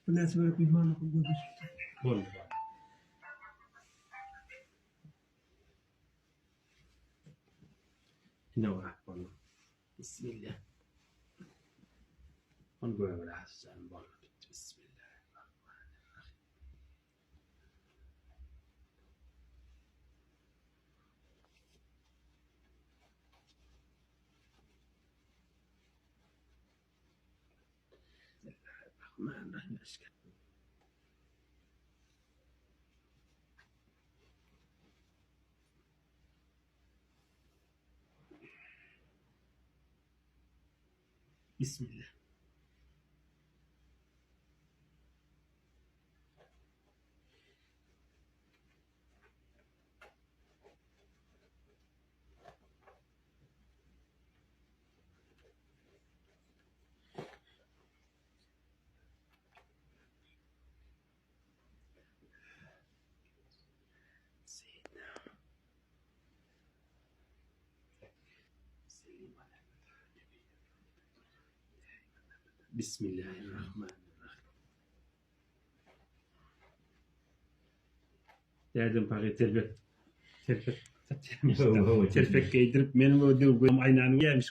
Bu näçe bölek myhman görnüşipdir. Boldy. Ine bak boldy. Bismillah. Ony göbere açacağım boldy bitti. Bismillahirrahmanirrahim. Bismillah. Bismillahirrahmanirrahim. Dädem pahyr telpek telpek satýarmyş. Telpek geýdirip meniň o döw gözüm aýnany geýmiş.